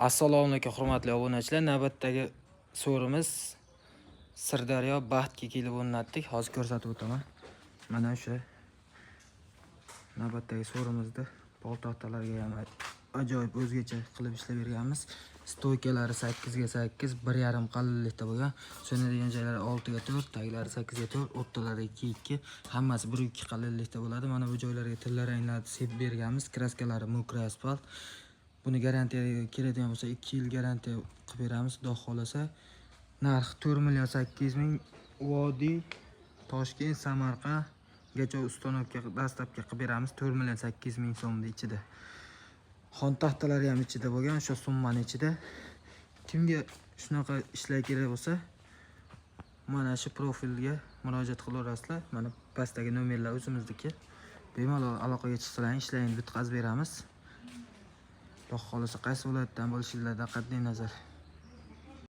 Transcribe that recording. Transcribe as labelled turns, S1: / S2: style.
S1: Assalomu alaykum, hurmatli obunachilar. Navbatdagi so'rimiz Sirdaryo Baxtga kelib o'rnatdik. Hozir ko'rsatib o'taman. Mana o'sha navbatdagi so'rimizda pol taxtalariga ham ajoyib o'zgacha qilib ishlab berganmiz. Стойка lari 8 ga 8, 1,5 qalinlikda bo'lgan. So'nadigan joylari 6 ga 4, taglari 8 ga 4, o'rtalari 2 2, hammasi 1 2 qalinlikda bo'ladi. Mana bu joylarga tilla ranglarni sepib berganmiz. Краска lari мокрый asfalt. Buni garantiyaga keladigan bo'lsa, 2 yil garantiya qilib beramiz, xudo xohlasa. Narx 4 million 800 ming. Vodiy, Toshkent, Samarqandgacha установка, доставка qilib beramiz 4 million 800 ming so'mni ichida. Xon taxtalari ham ichida bo'lgan, o'sha summani ichida. Kimga shunaqa ishlar kerak bo'lsa, mana shu profilga murojaat qilaverasizlar. Mana pastdagi nomerlar o'zimizniki. Bemalol aloqaga chiqsalaring, ishlaringni bitkazib beramiz. Xudo xohlasa, qaysi viloyatdan bo'lishinglardan qat'iy nazar.